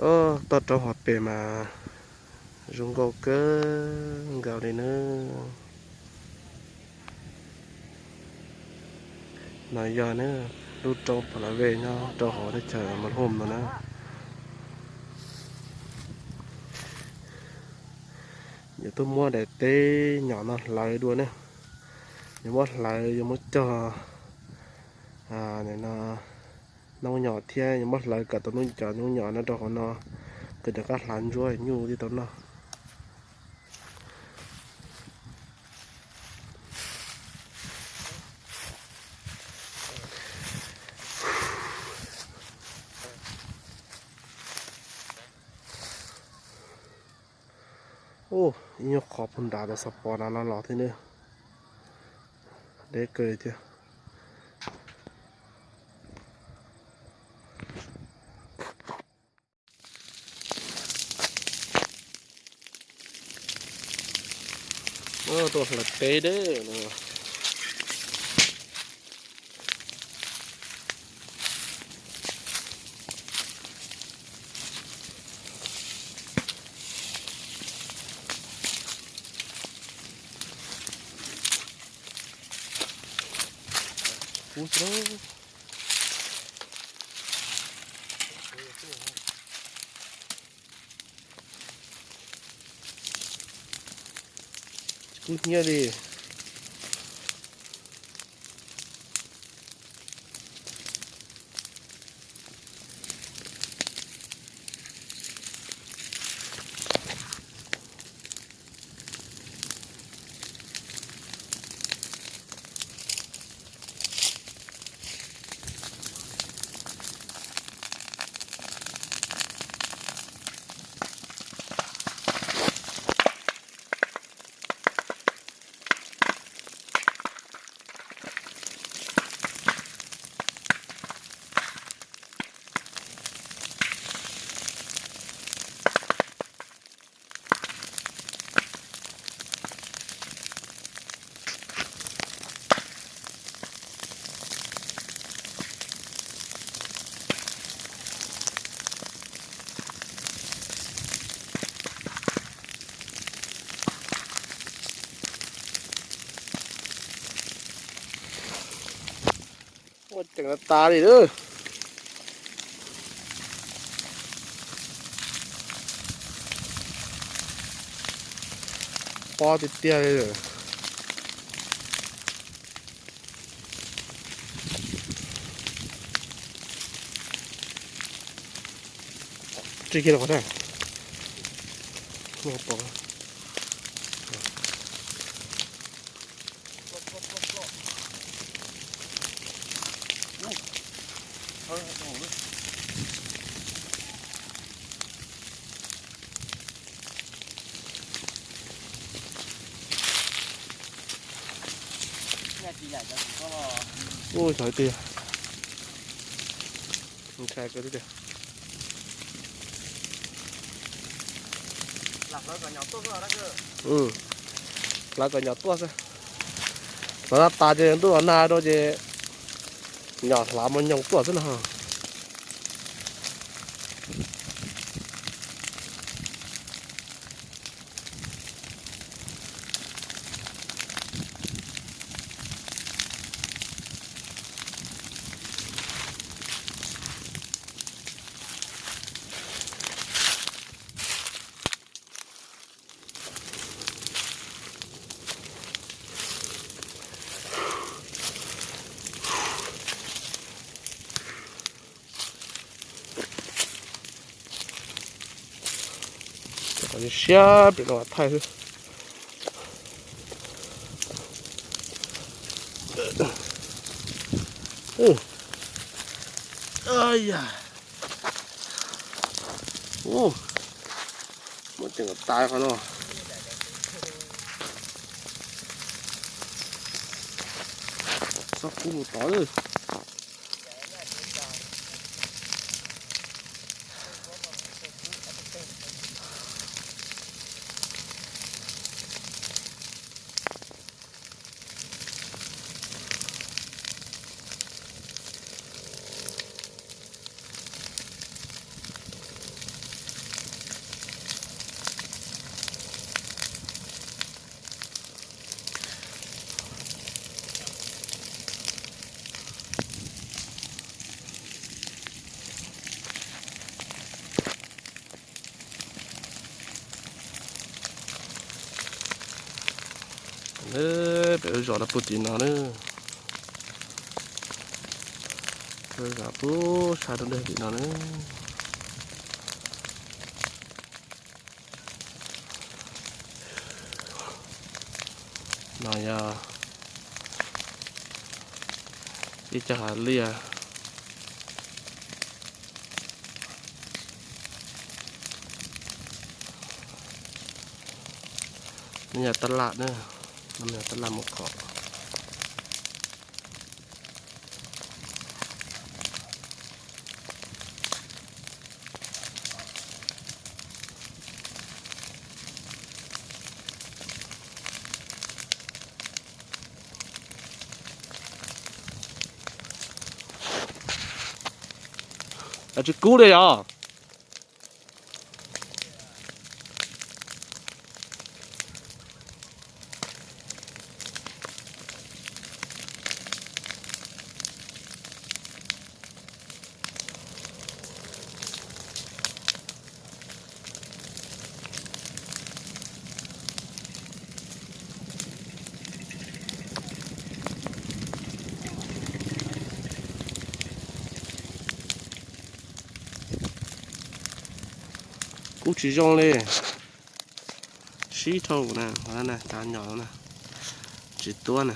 Toj roob hauv pes mas zoo nkauj kawg nkaus li nawb. No yog ne, lub roob Pha La Vej nyob rau hauv teb chaws Mos Lhum no na. Yuav tuaj muab daim teb nyom no hlawv dua ne. Yuav muab hlawv, yuav muab cog no noob nyom thiab yuav muab hlawv kom tau noob cov noob nyom no rau hauv no, kom cov kab hlav ntsuab nyuj tib tau noj. Ub, ib nyuag qhov puag nrad tau xav pom na los los thiab ne. Deb kawg thiab. Tuaj hlawv teb deb. Kub xwb. Kub hnyiab li. Muaj ceem tas li lawm. Pob tiag tiag li. Tsis kiag los qhov na. Ui, xyov tiag. Ntshai kawg tiag. Hlawv kom nyom tuaj xwb. Hlawv tas ces ntuj los nag rau ces nyom hlav mos nyoos tuaj xwb no. Siab pem no thaij xwb. Muab ceem tas qhov no. Txhob kub mus tod. Pem lub zos no puag tim no na. Lub zos puag sab nrug tim no na. No yog ib co hav liaj. No yog tab laj na, no yog tab laj mus qhov. Tsis kub li os. Kub tsis zoo li. Sib dhau na, tav nyom na, tsis tuab na.